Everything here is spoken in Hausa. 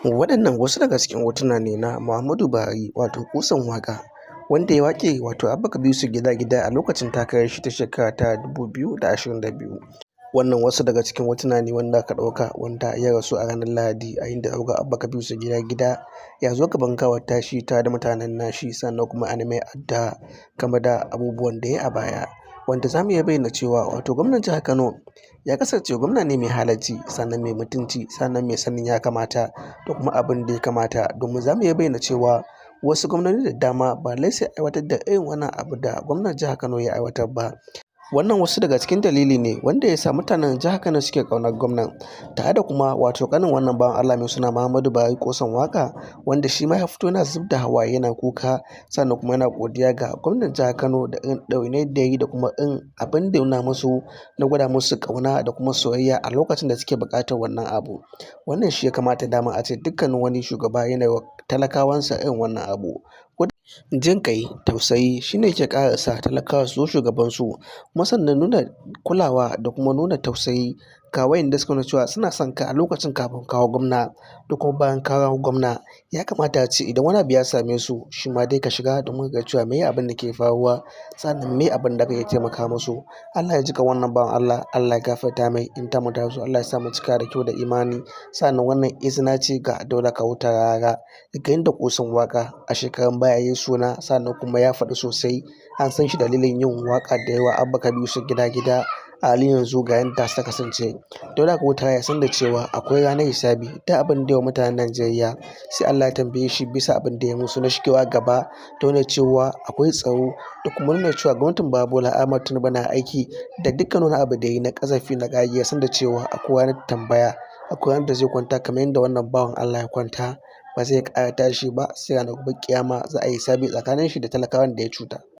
Waɗannan wasu daga cikin hotuna ne na Muhammadu Buhari, wato ƙusan waƙa, wanda ya waƙe wato Abba Kabir Yusuf gida-gida a lokacin takarar shi ta shekara ta 2022. Wannan wasu daga cikin hotuna ne wanda aka ɗauka wanda ya rasu a ranar Lahadi, a inda ɗauka Abba Kabir Yusuf gida-gida ya zo gaban gawar tashi tare da mutanen nashi, sannan kuma an mai addu'a game da abubuwan da ya yi a baya. Wanda za mu iya bayyana cewa wato gwamnan jihar Kano ya kasance gwamna ne mai halacci, sannan mai mutunci, sannan mai sanin ya kamata da kuma abin da ya kamata, domin za mu iya bayyana cewa wasu gwamnoni da dama ba lallai su aiwatar da irin wannan abu da gwamnan jihar Kano ya aiwatar ba. Wannan wasu daga cikin dalili ne wanda ya sa mutanen jihar Kano suke ƙaunar gwamnan, tare da kuma wato ƙanin wannan bawan Allah mai suna Muhammadu Buhari Ƙosan Waƙa, wanda shi ma ya fito yana zub da hawaye yana kuka, sannan kuma yana godiya ga gwamnan jihar Kano da irin ɗawainiyar da ya yi da kuma irin abin da ya nuna musu na gwada musu ƙauna da kuma soyayya a lokacin da suke buƙatar wannan abu. Wannan shi ya kamata dama a ce dukkanin wani shugaba yana yi wa talakawansa irin wannan abu. Jin ƙai, tausayi shi ne ke ƙara sa talakawa su so shugabansu, kuma sannan nuna kulawa da kuma nuna tausayi ga wa'inda suka nuna cewa suna son ka a lokacin kafin ka hau gwamna da kuma bayan ka hau gwamna. Ya kamata a ce idan wani abu ya same su, shi ma dai ka shiga domin ka ga cewa meye abin da ke faruwa, sannan meye abin da ka iya taimaka musu. Allah ya ji ƙan wannan bawan Allah, Allah ya gafarta mai, in tamu ta zo Allah ya sa mu cika da kyau da imani. Sannan wannan izina ce ga Dauda Kahutu Rarara, daga yanda ƙusan waƙa a shekarun baya ya yi suna, sannan kuma ya faɗi sosai, an san shi dalilin yin waƙa da yawa Abba Kabir Yusuf gida-gida. A halin yanzu ga yanda ta kasance. Dauda Kahutu ya san da cewa akwai ranar hisabi, duk abin da ya wa mutanen Najeriya sai Allah ya tambaye shi bisa abin da ya musu na shigewa gaba da nuna cewa akwai tsaro da kuma nuna cewa gwamnatin Baba Bola Ahmad Tinubu na aiki, da dukkan wani abu da ya yi na ƙazafi na ƙage, ya san da cewa akwai ranar tambaya, akwai ranar da zai kwanta kamar yadda wannan bawan Allah ya kwanta, ba zai ƙara tashi ba sai ranar gobe ƙiyama za a yi hisabi tsakanin shi da talakawan da ya cuta.